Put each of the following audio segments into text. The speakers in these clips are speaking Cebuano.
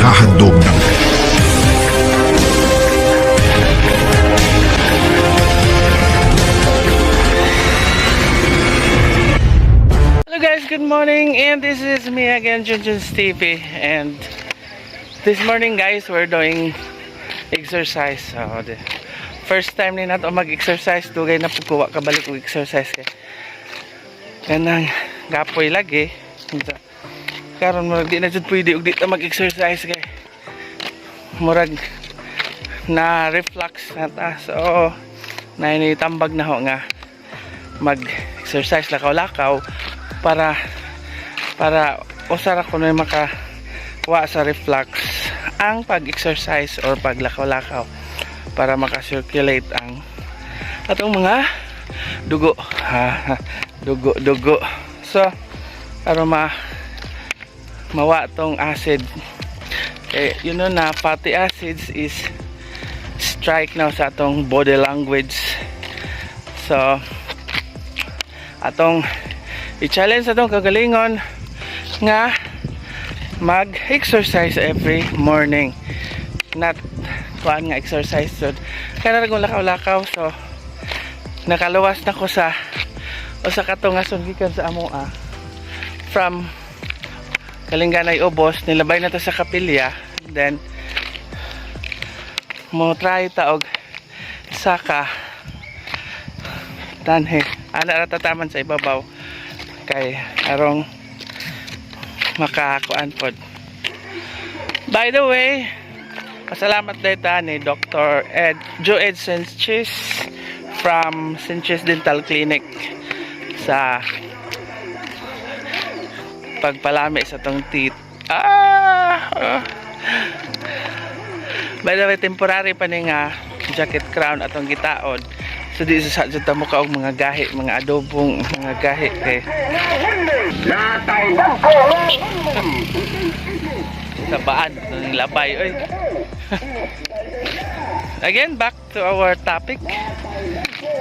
Naghahandog ng Hello guys, good morning, and this is me again, Junjun's TV, and this morning, guys, we're doing exercise. So the first time ni nato mag-exercise, dugay na pud ko wa kabalik og exercise kay kanang gapoy lagi. So, karon murag di na jud pwede og di ta mag-exercise kay murag na reflux na ta. So na tambag na ho nga mag-exercise, lakaw-lakaw, para usara ko na makawa sa reflux ang pag-exercise or paglakaw-lakaw para maka-circulate ang atong mga dugo. Ha, dugo dugo. So para mawa tong acid eh, you know na fatty acids is strike now sa atong body language. So atong i-challenge atong kagalingon nga mag-exercise every morning, not kuan nga exercise. So kaya na lakaw-lakaw. So nakaluwas na ko sa usa ka tungason gikan sa amoa from Kalinganay Ubos, nilabay na to sa kapilya. Then mo try ta og saka tanhe ana ra tataman sa ibabaw kay arong makakuan pod. By the way, pasalamat dahil ta ni Dr. Ed Joe Ed Sanchez from Sanchez Dental Clinic sa pagpalami sa tong teeth. Ah, ah. By the way, temporary pa ni nga jacket crown atong gitaod. So di sa jud ta mo og mga gahi, mga adobong mga gahi kay sa baan ng labay oy. Again, back to our topic.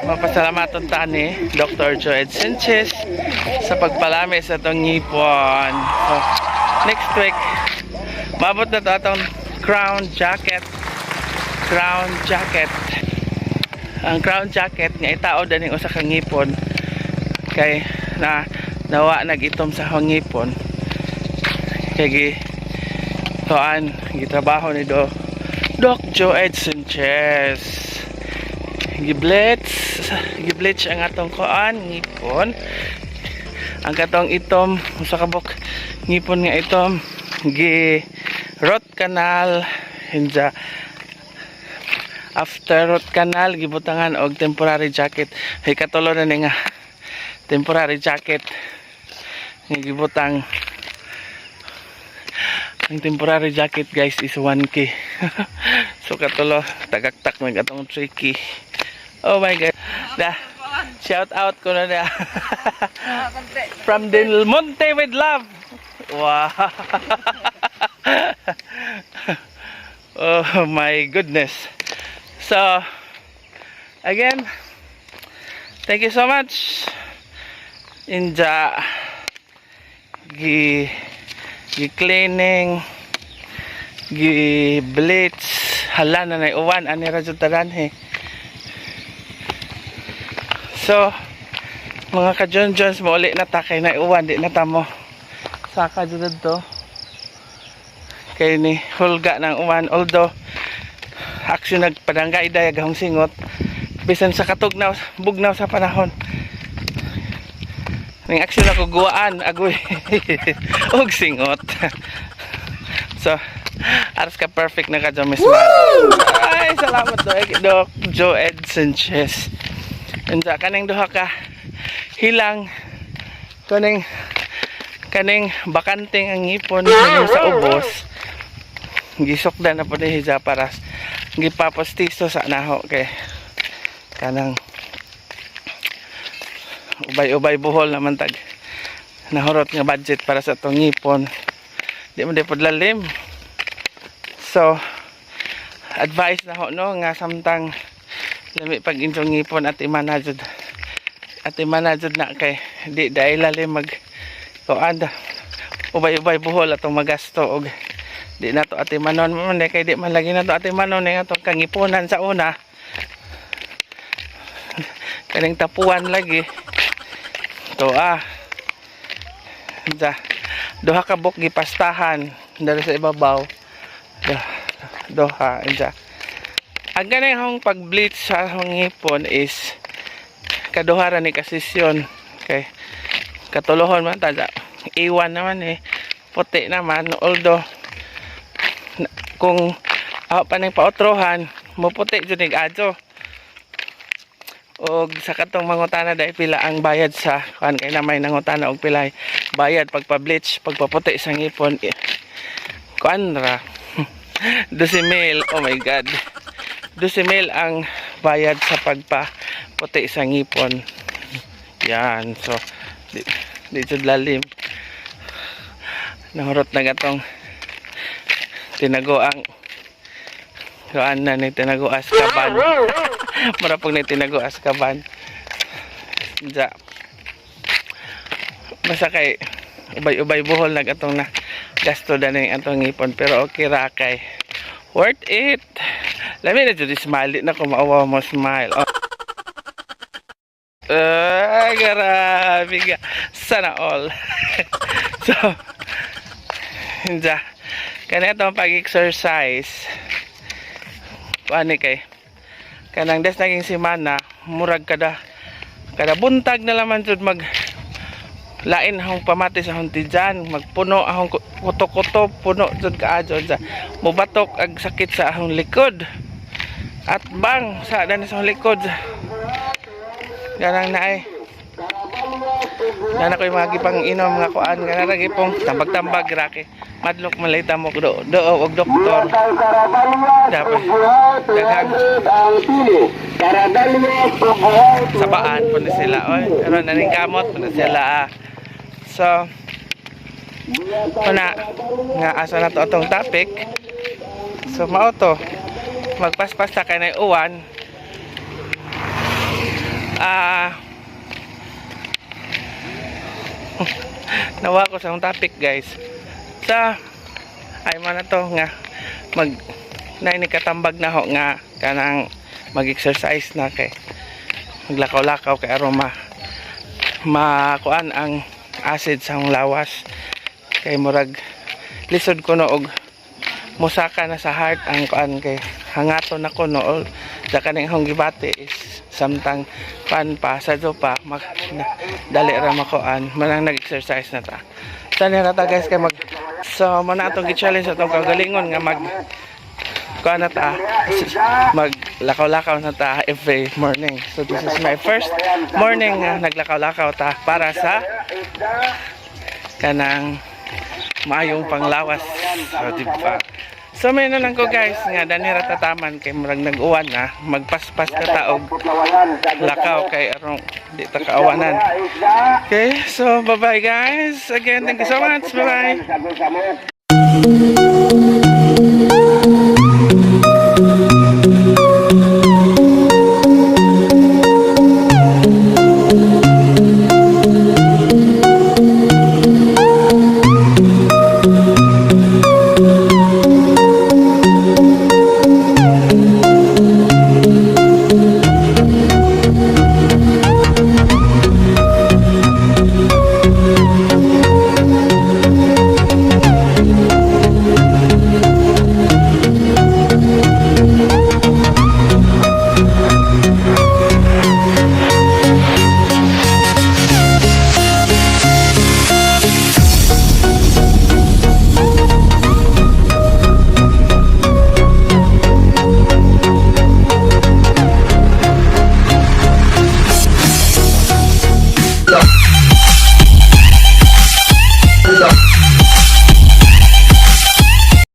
Mapasalamaton ta ni Dr. Joed Sanchez sa pagpalami sa atong ngipon. So, next week, maabot na to atong crown jacket. Crown jacket. Ang crown jacket nga itaod aning usa ka ngipon kay na nawa nag-itom sa akong ngipon kay gi tuan gitrabaho ni do Doc Joed Sanchez. Gibleach ang atong kuan ngipon. Ang katong itom, usa ka buok ngipon nga itom, gi root canal. Hinja after root canal, gibutangan og temporary jacket. Hey, katulo na ni nga temporary jacket nga gibutang. Ang temporary jacket, guys, is 1K. So katulo, tagaktak mag atong 3K. Oh my God. Da, shout out ko na na from Del Monte with love. Wow. Oh my goodness. So again, thank you so much. Inja gi cleaning, gi bleach. Hala na nay uwan ani ra jud tanan he. So mga ka John Jones, mo uli na ta kay na uwan, di na ta mo saka jud to kay ni hulga ng uwan, although action nagpadanggay daya gahong singot bisan sa katugnaw, bugnaw sa panahon. Ning action ako guwaan agoy og singot. So aras ka perfect na ka dyan, Miss Mar. Ay, salamat Doc, Doc Joe Ed Sanchez. Unsa kaning duha ka hilang, kaning bakanting ang ngipon kaning sa ubos, gisukdan na po ni hiya para gipapostiso sa naho kay kanang ubay-ubay buhol naman tag nahurot nga budget para sa atong ngipon, di man di pod lalim. So advice na ho no nga samtang lami pag inyong ngipon at imana jud, at imana jud na kay di dahil lalim mag kuan, ubay-ubay buhol atong magasto og Di na to atimanon man kay di man lagi na to atimanon ni atong kangipunan sa una. Kaning tapuan lagi. To ah. Da. Duha ka buok gipastahan dali sa ibabaw. Duha inja. Ang ganihong pag-bleach sa akong ngipon is kaduha ra ni ka sesyon kay katulohon man ta, iwan naman eh, puti naman, although kung ako pa ning paotrohan muputi jud nig adyo. Og sa katong mangutana dahil pila ang bayad sa kuan, kay na may nangutana og pila bayad pagpa-bleach, pagpaputi sa ngipon, eh, kuan ra, 12 mil. Oh my God, 12 mil ang bayad sa pagpaputi sa ngipon yan. So di jud lalim, nahurot na gatong tinago ang kuan na ni tinago as kaban. Mura pag ni tinago as kaban. Ja. Basta kay ubay-ubay buhol nag atong na gasto dani atong ngipon, pero okay ra kay worth it. Lami na jud smile, di na ko maawa mo smile. Oh. Ah, grabe ka. Sana all. So, hinja. Kani itong pag-exercise. Paano kay? Kanang des naging simana, murag kada buntag na laman jud mag lain akong pamati sa akong tiyan, magpuno akong kuto-kuto, puno jud kaadyo dyan. Mubatok ag sakit sa akong likod. At bang sa dani sa akong likod. Ganang naay. Nana ko yung mga gipang inom mga kuan nga ra gipong tambag-tambag rake. Madlok malay tamok do do og doktor. Dapat daghang sabaan po na sila. Oy, pero naning kamot po na sila. Ah. So, una nga asa na to atong topic. So mao to. Magpaspas ta kay nay uwan. Ah, nawa ko sa akong topic, guys. Sa ay man na to nga mag nay ni katambag na ho nga kanang mag-exercise na kay maglakaw-lakaw kay aron ma makuan ang acid sa akong lawas, kay murag lisod ko no og musaka na sa heart ang kuan kay hangaton ako no all sa kaning akong gibati is samtang pan pa sa do pa mak, na, dali ra makuan manang nag-exercise na ta sa ta, guys, kay mag so mo na atong gi-challenge atong kagalingon nga mag kuan na ta, maglakaw-lakaw na ta every morning. So this is my first morning nga naglakaw-lakaw ta para sa kanang maayong panglawas. So, di ba? So may na lang ko, guys, nga dani ra tataman kay murag nag-uwan na, magpaspas na ta og lakaw kay arong di ta kaawanan. Okay, so bye-bye, guys. Again, thank you so much. Bye-bye.